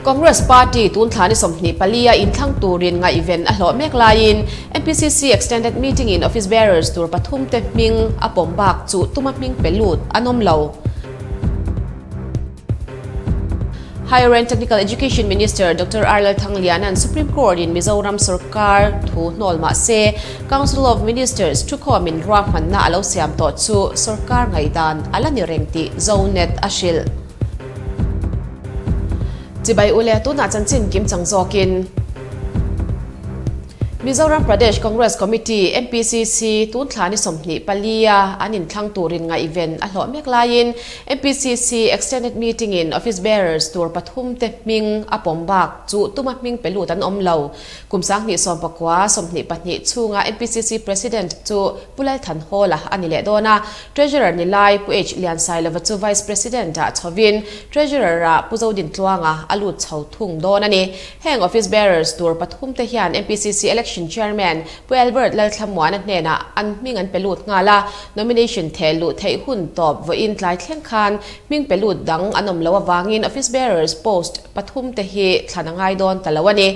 Congress Party tun thla ni 24 a inthlang turin ngaihven a hlawh mek laiin MPCC Extended Meeting in Office Bearers tur pathum te hming a pawm bak chu tuma hming pe lut an awm lo. Higher and Technical Education Minister Doctor R Lalthangliana'n Supreme Court in Mizoram sorkar thu hnawl mah se Council of Ministers thukhawmin ruahmanna a lo siam tawh chu sorkar ngaihdan a la ni reng tih Zonet a hrilh. Chibai ule tunah chanchin kim chang zawkin Mizoram Pradesh Congress Committee, MPCC, tun thla ni 24 a an inthlang turin ngaihven a hlawh mek laiin MPCC Extended Meeting in Office Bearers tur pathum te hming a pawm bak chu tuma hming pe lut an awm lo. Kum 2019, 22 chhunga MPCC President chu Pu Lalthanhawla a ni leh dawn a, Treasurer ni lai Pu H Liansailova chu Vice President ah chhovin Treasurer ah Pu Zodintluanga a lut chho thung dawn a ni. Heng Office Bearers tur pathum te hian MPCC Election Chairman Pu Albert Lalthlamuana hnenah an hming an pe lut nghal a, nomination theh luh theih hun tawp vawiin tlai thleng khan hming pe lut dang an awm loh avangin Office Bearers post pathum te hi thlan a ngai dawn ta lo a ni.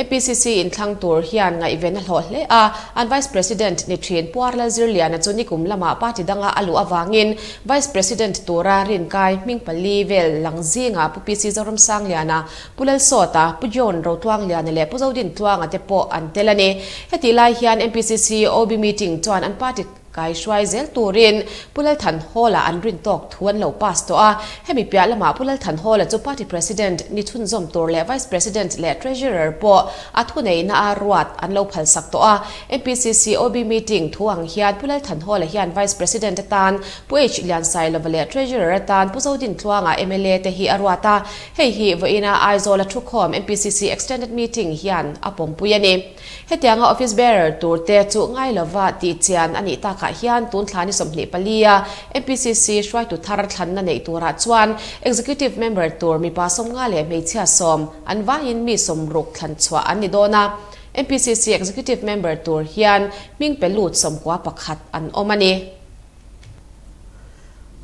MPCC inthlang tur hian ngaihven a hlawh hle a, an Vice President ni thin Pu Arlal Zirliana chu nikum lamah party danga a luh avangin Vice President tura rinkai hming pali vel lang zingah Pu PC Zoramsangliana, Pu Lalsawta, Pu John Rotluangliana leh Pu Zodintluanga te pawh an tel a ni. Hetih lai hian MPCC OB meeting chuan an party Kai hruai zel turin Pu Lalthanhawla an rin tawk thu an lo pass tawh a, hemi piah lamah Pu Lalthanhawla chu Party President ni chhunzawm tur leh Vice President leh Treasurer pawh a thuneihna a ruat an lo phalsak tawh a. MPCC OB meeting thu ang hian Pu Lalthanhawla hian Vice President atan Pu H Liansailova leh Treasurer atan Pu Zodintluanga mla te hi a ruat a, hei hi vawiina Aizawl-a thukhawm MPCC Extended Meeting hian a pawmpui a ni. Hetianga office bearer tur te chu ngai lova tih chian a nih takah hian tun thla ni 24 a MPCC hruaitu thar thlanna neih turah chuan executive member tur mipa 50 leh hmeichhia 10 an vaiin mi 60 thlan chhuah an ni dawn a. MPCC executive member tur hian hming pe lut 91 an awm a ni.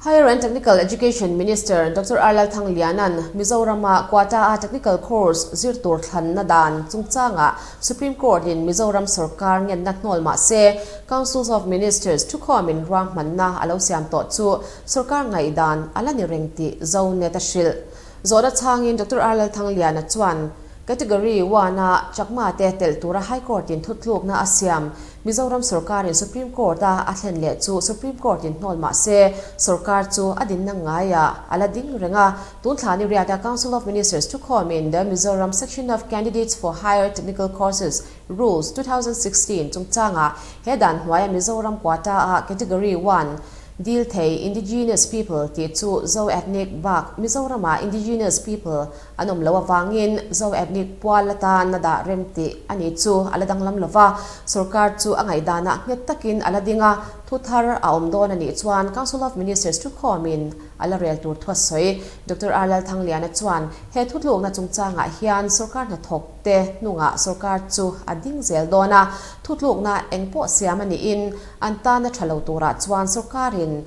Higher and Technical Education Minister Doctor R Lalthangliana'n Mizoram-a Quota-a Technical Course zir tur thlanna dan chungchangah Supreme Court-in Mizoram sorkar ngenna hnawl mah se Councils of Ministers thukhawmin ruahmanna a lo siam tawh chu sorkar ngaihdan a la ni reng tih Zonet a hrilh. Zawhna chhangin Doctor R Lalthangliana chuan Category One-a Chakma te telh tura High Court-in thutlukna a siam Mizoram sorkarin Supreme Court-a a thlen leh chu Supreme Court-in hnawl mah se, sorkar chu a dinna ngaiah a la ding reng a. Tun thla ni riata Council of Ministers thukhawmin The Mizoram Section of Candidates for Higher Technical Courses Rules 2016 chungchangah he dan hnuaia Mizoram quota-a Category One dil thei Indigenous People tih chu Zo Ethnic bak Mizoramah Indigenous People An awm loh avangin Zo ethnic pual atan a dah rem tih a ni chu a la danglam lo va, sorkar chu a ngaihdanah nghet takin a la ding a, thu thar a awm dawn a nih chuan Council of Ministers thukhawmin a la rel tur thu a sawi. Doctor R Lalthangliana chuan he thutlukna chungchangah hian sorkar hnathawk te hnungah sorkar chu a ding zel dawn a, thutlukna engpawh siam a niin an tana tha lo turah chuan sorkarin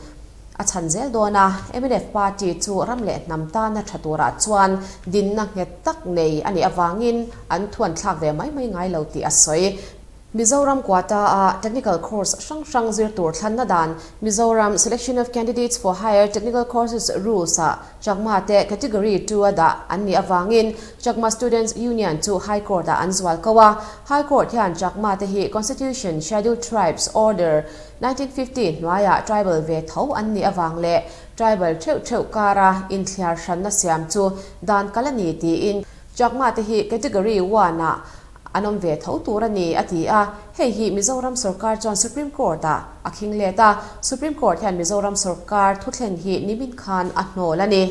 A chhan zel dawn a, mnf party chu ram leh hnam tana tha turah chuan dinna nghet tak nei a nih avangin an thuan thlak ve mai mai ngai lo tih a sawi. Mizoram quota-a technical course hrang hrang zir tur thlanna dan Mizoram Selection of Candidates for Higher Technical Courses Rules-ah Chakma te Category Two-a dah an nih avangin Chakma Students Union chu High Court-ah an zual ko a. High Court hian Chakma te hi Constitution Scheduled Tribes Order 1950 hnuaiah tribal ve tho an nih avang leh tribal theuh theuh kara inthliar hranna siam chu dan kal a ni tiin Chakma te hi Category One ah an awm ve tho tur a ni a ti a, hei hi Mizoram sorkar chuan Supreme Court ah a khing let a, Supreme Court hian Mizoram sorkar thutthlen hi nimin khan a hnawl a ni.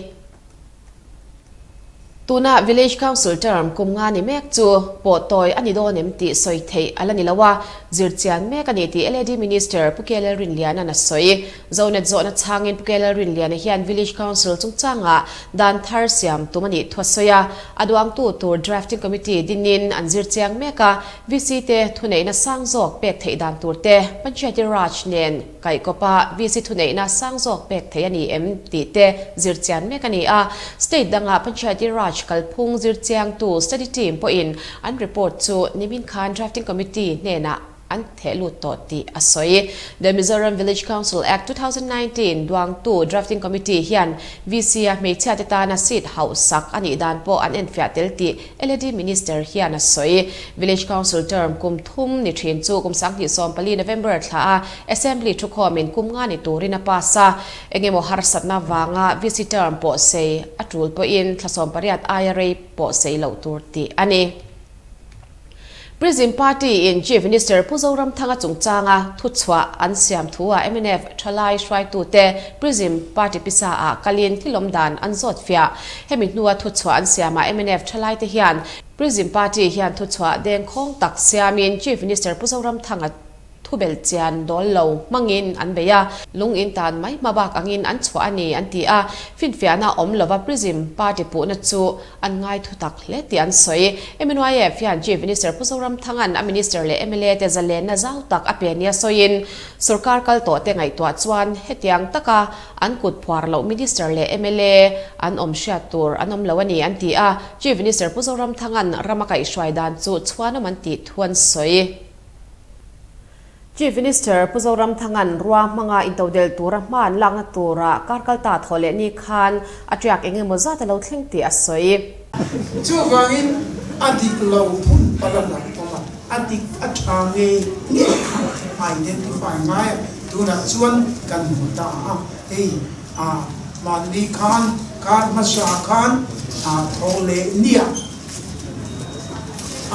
Tuna Village Council term kum nga ni mek chu pawh tawi a ni dawn em tih sawi theih a la ni lo a, zir chian mek a ni tih LAD Minister Pu KL Rinliana'n a sawi. Zonet zawhna chhangin Pu KL Rinliana hian Village Council chungchangah dan thar siam tum a nih thu a sawi a, a duangtu tur Drafting Committee dinin an zir chiang mek a, VC te thuneihna sang zawk pek theih dan tur te Panchayati Raj nen Kaikawpa VC thuneihna sang zawk pek thei a ni em tih te zir chian mek a ni a. State dangah Panchayati Raj Raj kalphung zirchiangtu study team pawhin an report chu nimin khan drafting committee hnenah an theh lut tawh tih a sawi. The Mizoram Village Council Act 2019 duangtu drafting committee hian VC-a hmeichhiate tana seat hauhsak a nih dan pawh an enfiah tel tih LAD Minister hian a sawi. Village Council term kum thum ni thin chu kum 2014 November thla a Assembly thukhawmin kum nga ni turin a pass a, engemaw harsatna vanga VC term pawh sei a tul pawhin thla 18 aia rei pawh sei loh tur tih a ni. Prism Party in Chief Minister Pu Zoramthanga chungchanga thuchhuah an siam thu-ah mnf thalai hruaitute Prism Party pisa ah kalin thilawm dan an zawt fiah. Hemi hnua thuchhuah an siamah mnf thalaite hian Prism Party hian thuchhuah dengkhawng tak siamin Chief Minister Pu Zoramthanga Thubelh chian dawl lo hmangin an bei a, lung in tan mai hma bak angin an chhuah a ni an ti a, finfiahna awm lova Prism party puhna chu an ngai thu tak hle tih an sawi. MNYF hian Chief Minister Pu Zoramthanga'n a Minister leh mla te zalenna zau tak a pe nia sawiin, sorkar kal tawh te ngaihtuah chuan hetiang taka an kut phuar loh Minister leh mla an awm hriat tur an awm lo a ni an ti a, Chief Minister Pu Zoramthanga'n ram a kaihhruai dan chu chhuanawm an tih thu an sawi. Chief Minister Pu Zoramthanga'n rua hmanga intodelh tura hma an lakna tura kar kal ta thaw leh ni khan a tiak eng emaw zat a lo thleng tih a sawi. Chuvangin a dik lo phun pal a lang awm a, a dik a tha ngei ngei kha identify ngai a, tunah chuan kan hmu ta a, hei a mahni khan kar hmasa khan a thaw leh nia.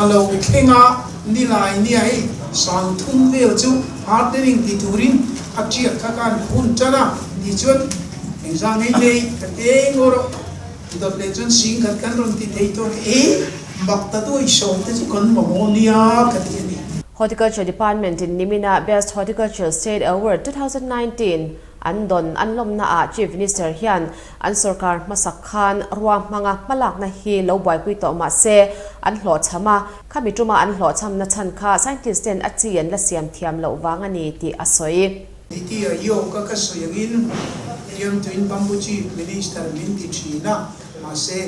A lo thleng a, nilai nia hei 30,000 vel chu hardening ti turin a tiak kha khan hun tan a, tichuan engzah ngei nei ka te ngawr a, dawt leh chuan 10,000 kan rawn ti thei tawh e, mak ta duai sawm te chu kan mamawh nia ka ti a ni. Horticulture Department in nimina Best Horticulture State Award 2019 An dawn an lawmna ah Chief Minister hian an sorkar hmasak khan rua hmanga hmalakna hi lo buaipui tawh mah se an hlawhchham a, khami tuma an hlawhchhamna chhan kha scientist ten a chi an la siam thiam loh vang a ni tih a sawi. Niti Ayoka ka sawi angin Tiamtuin Bamboo Chief Minister min ti thin a, mahse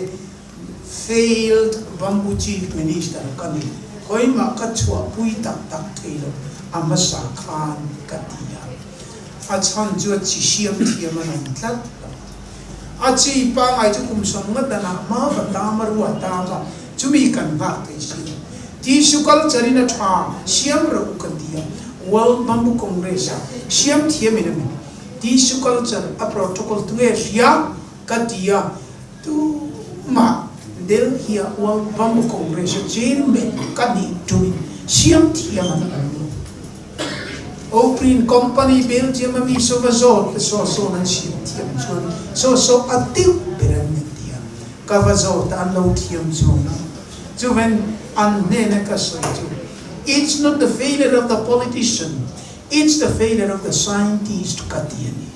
failed Bamboo Chief Minister ka ni. Kawimah ka chhuahpui tak tak thei lo, a hmasa khan ka ti a. A chhan chu a chi hriam thiam a awm tlat lo. A chi pangai chu kum sawm nga danah hma va tam a ruah tak a, chumi kan nghak thei si lo. Tissue culture in a tha siam reuh u ka ti a, World Bamboo Congress ah siam thiam in a min. Tissue culture a protocol tunge hria ka ti a, tumah Delhi ah World Bamboo Congress a chairman ka nih tumin siam thiam an awm lo. Opreen company Belgium a mi saw va zawt te saw sawn an siam thiam chuan saw saw a deuh ber an ni tia ka va zawt a an lo thiam chuang lo. Chuven an hnena ka sawi chu It's not the failure of the politician, it's the failure of the scientist ka ti a ni.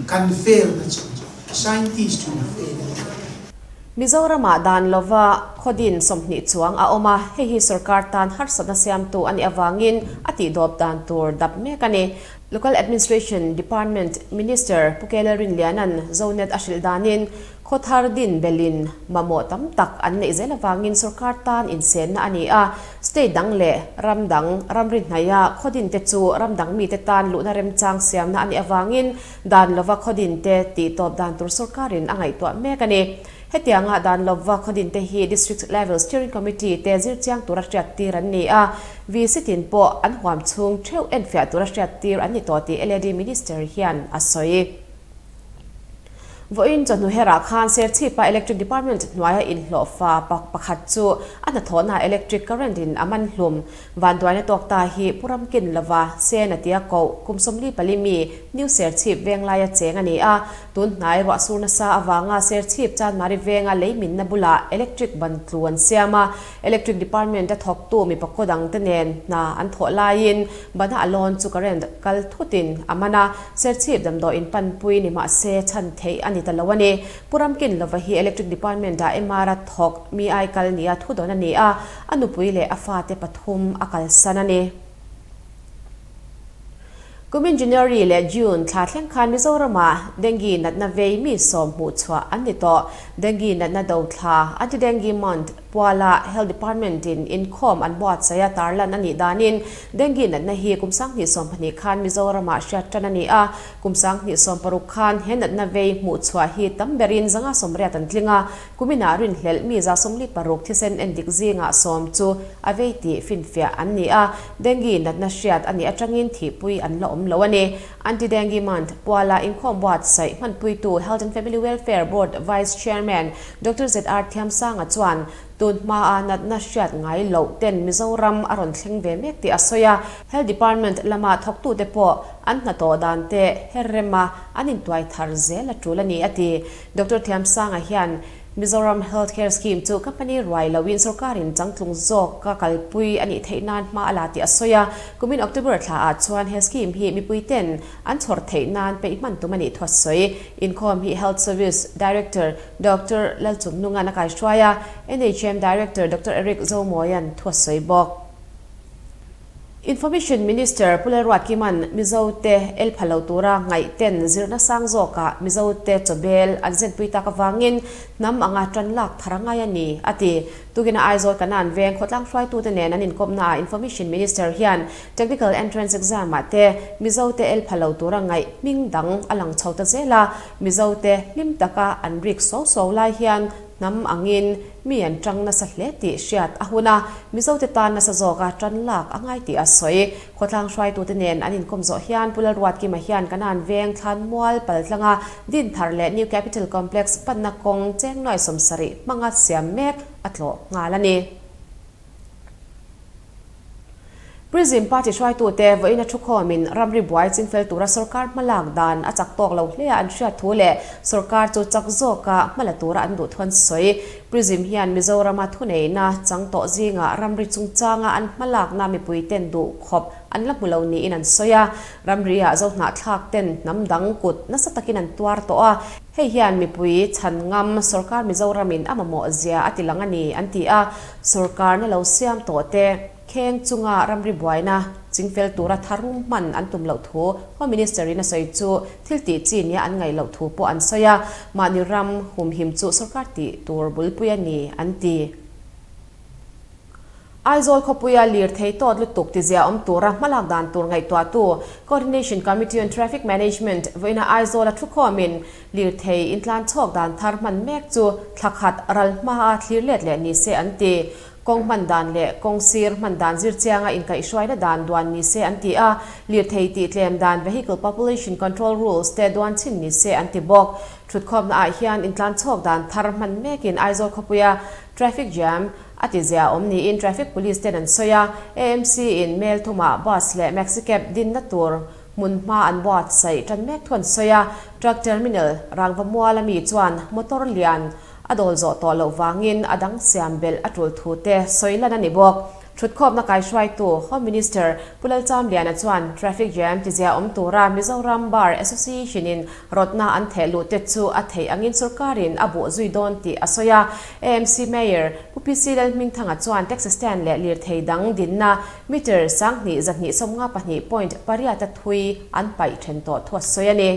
Kan fail na chhan chu scientist in a fail a ni ka ti. Mizoramah dan lova khawdin 20 chuang a awm a, hei hi sorkar tan harsatna siamtu a nih avangin a tihdawp dan tur dap mek a ni. Local Administration Department Minister Pu Kela Rinliana'n Zonet a hrilh danin khawthar din belin mamawh tam tak an neih zel avangin sorkar tan insenna a ni a, state dang leh ram dang ramri hnaia khawdin te chu ram dang mite tan luhna remchang siamna a nih avangin Dan lova khawdin te tih tawp dan tur sorkarin a ngaihtuah mek a ni. Hetianga dan lova khawdin te hi District Level Steering Committee te zirchiang tura hriattir an ni a, VC tin pawh an huam chhung theuh enfiah tura hriattir an ni tawh tih LAD Minister hian a sawi. Vawiin chawhnu herah khan Serchhipa Electric Department hnuaia inhlawhfa pakhat chu a hnathawhnaah electric current in a man hlum. Vanduaina tawk ta hi Pu Ramkin lova Sen a tia koh kum 44 mi New Serchhip Venglaia cheng a ni a, tun hnai ruah sur nasa avanga Serchhip Chanmari venga lei minna bulah electric ban tlu an siam a, Electric Department a thawktu mipa khaw dangte nen hna an thawh laiin bana a lawn chu current kal thutin a man a, Serchhip damdawiin panpui ni mah se chhan theih a ni ta lo a ni. Pu Ramkin lova hi Electric Department ah MR a thawk mi ai kal nia thudawn a ni a, a nupui leh a fate pathum a kalsan a ni. Kumin January leh June thla thleng khan Mizoramah Dengue natna vei mi sawm hmuh chhuah an ni tawh. Dengue natna do thla, Anti-Dengue Month, puala Health Department in inkhawm an buatsaih a tarlan a nih danin Dengue natna hi kum 2012 khan Mizoramah hriat tan a ni a, kum 2016 khan he natna vei hmuh chhuah hi tam berin 180 an tling a, kuminah rinhlelh mi 46 thisen endik zingah sawm chu a vei tih finfiah an ni a, Dengue natna hriat a nih atangin thihpui an la awm lo a ni. Anti-Dengue Month puala inkhawm buatsaih hmanpuitu Health and Family Welfare Board Vice Chairman Doctor ZR Thiamsanga chuan tun hmaa natna hriat ngai loh ten Mizoram a rawn thleng ve mek tih a sawi a, Health Department lama thawktute pawh an hnathawh dan te her rema an intuai thar zel a tul a ni a ti. Doctor Thiamsanga hian Mizoram Health Care Scheme chu company ruai loin sorkarin changtlung zawk ka kalpui a nih theih nan hma a la tih a sawi a. Kumin October thla ah chuan he scheme hi mipui ten an chhawr theih nan peih hman tum a nih thu a sawi. Inkhawm hi Health Service Director Doctor Lalchungnunga'n a kaihruai a, NHM Director Doctor Eric Zomawia'n thu a sawi bawk. Information Minister Pu Lalruatkima'n Mizo te el pha lo tura ngaih ten zirna sang zawkah Mizo te chawbel an zenpui tak avangin hnam anga tan lak thar a ngai a ni, a ti. Tukina Aizawl Kanan veng khawtlang hruaitute nen an inkawpnaah ah Information Minister hian Technical Entrance Exam ah te Mizo te el pha lo tura ngaih hming dang a lang chho ta zel a, Mizo te hlim taka an rik suau suau lai hian hnam angin Mi an tang nasa hle tih hriat a hun a, Mizote tan nasa zawka tan lak a ngai tih a sawi. Khawtlang hruaitute nen an inkawm zawh hian Pu Lalruatkima hian Kanan veng thlan mual paltlanga Dinthar leh New Capital Complex panna kawng cheng nuai 70 hmanga siam mek a tlawh nghal a ni. Prism Party hruaitute vawiin a thukhawmin ramri buai chingfel tura sorkar hmalak dan a chak tawk lo hle a an hriat thu leh sorkar chu chak zawka hmala tura an duh thu an sawi. Prism hian Mizorama thuneihna chang tawh zingah ramri chungchanga an hmalakna mipui ten duh khawp an la hmu lo niin an sawi a. Ramri ah zohnahthlak ten hnam dang kut nasa takin an tuar tawh a. Hei hian mipui chhan ngam sorkar Mizoramin a mamawh zia a ti lang a ni, an ti a. Sorkarna lo siam tawh te kheng chunga ramri buaina chingfel tura tharum hman an tum loh thu Home Minister-in a sawi chu thil tih chi nia an ngaih loh thu pawh an sawi a. Mahni ram humhim chu sorkar tih tur bulpui a ni, an ti. Aizawl khawpuia lirthei tawt lutuk tizia awm tura hmalak dan tur ngaihtuahtu Coordination Committee on Traffic Management vawiina Aizawla thukhawmin lirthei intlan chhawk dan thar hman mek chu thla khat ral hmaa thlir let leh ni se an ti. Kawng hman dan leh kawng sir hman dan zir chianga inkaihhruaina dan duan ni se an ti a, lirthei tihtlem dan Vehicle Population Control Rules te duan chhin ni se an ti bawk. Thutkhawmna ah hian intlan chhawk dan thar hman mekin Aizawl khawpuia traffic jam A ti zia awm niin Traffic Police ten an sawi a, AMC in Mel thumah bus leh maxi cab dinna tur hmun hma an buatsaih tan mek thu an sawi a, Truck Terminal Rangva mual ami chuan motor lian a dawl zawh tawh loh vangin a dang siam belh a tul thu te sawi lan a ni bawk. Thutkhawpna kaihruaitu Home Minister Pu Lalchamliana chuan traffic jam tizia awm tura Mizoram Bar Association in rawtna an theh luh te chu a theih angin sorkarin a buh zui dawn tih a sawi a. AMC Mayor Pu PC Lalhmingthanga chuan taxi stand leh lirthei dang dinna meter 2252 point pariat a thui an paih then tawh thu a sawi a ni.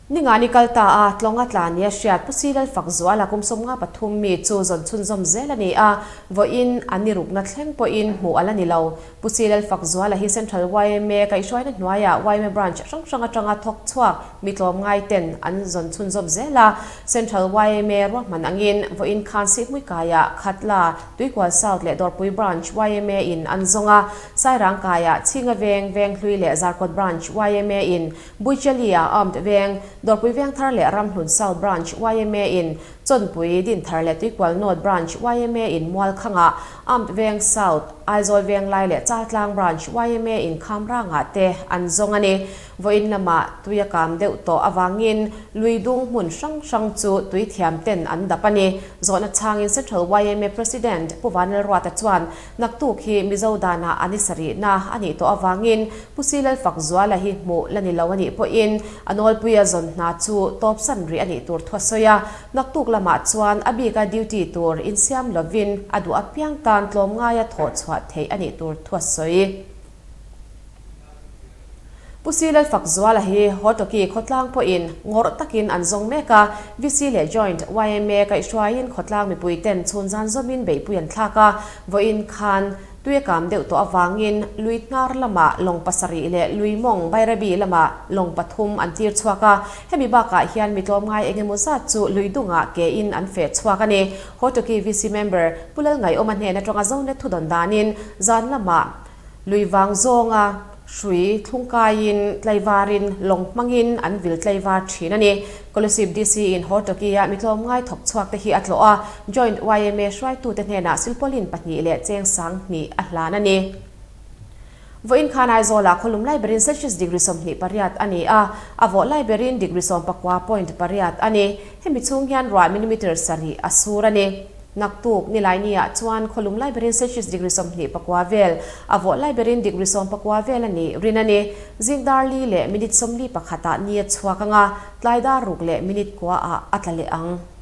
Ningani kal ta a, tlawnga tla nia hriat Pu Silal Fakzuala kum 53 mi chu zawn chhunzawm zel a ni a, vawiin an ni rukna thleng pawhin hmuh a la ni lo. Pu Silal Fakzuala hi Central yma kaihhruaina hnuaiah yma branch hrang hrang atanga thawk chhuak mi tlawmngai ten an zawn chhunzawm zel a. Central yma ruahman angin vawiin khan Sihhmui kaiah Khatla, Tuikual South leh Dawrpui Branch yma in an zawng a, Sairang kaiah Chhinga Veng, Venghlui leh Zarkawt Branch yma in Buichalia Armed Veng, Dawrpui Vengthar leh Ramhlun South Branch yma in Chawnpui, Dinthar leh Tuikual North Branch yma in Mualkhangah, Armed Veng South, Aizawl Venglai leh Chaltlang Branch yma in Khamrangah te an zawng a ni. Vawiin lamah tui a kam deuh tawh avangin lui dung hmun hrang hrang chu tui thiam ten an dap a ni. Zawhna chhangin Central yma President Pu Vanlalruata chuan Naktuk hi Mizo danah an i sarihna a nih tawh avangin Pu Silal Fakzuala hi hmuh la ni lo a nih pawhin a nawlpuia zawn hna chu tawpsan rih a nih tur thu a sawi a. Naktuk lamah chuan a bika duty tur insiam lovin a duh apiang tan tlawmngaia thawh chhuah theih a nih tur thu a sawi. Pu Si Lalfakzuala hi Hawtawki khawtlang pawhin ngawrh takin an zawng mek a, VC leh Joint yma kaihhruaiin khawtlang mipuiten chhun zan zawmin beihpui an thlak a, vawiin khan tui a kam deuh tawh avangin lui hnar lamah lawng pasarih leh lui mawng Bairabi lamah lawng pathum an tir chhuak a, hemi bakah hian mi tlawmngai engemaw zat chu lui dungah ke in an feh chhuak a ni. Hawtawki VC member Pu Lalngaiawma hnen atanga Zonet thudawn danin zan lamah Lui vang zawnga hrui thlungkaiin tlaivarin lawng hmangin an vil tlaivar thin a ni. Kolasib DC in Hortoki-a mi tlawmngai thawk chhuak te hi a tlawh a, Joint yma hruaitute hnenah silpawlin pahnih leh cheng 2000 a hlan a ni. Vawiin khan Aizawlah khawlum lai berin Celsius degree 28 a ni a, a vawh lai berin degree 19.8 a ni. Hemi chhung hian ruah millimeter sarih a sur a ni. Naktuk, Nilaini-ah chuan khawlum lai berin Celsius degree 29 vel, a vawh lai berin degree 19 vel a nih rin a ni. Zing dar li leh minute 41 ah ni a chhuak ang a, tlai dar ruk leh minute kua ah a tla leh ang.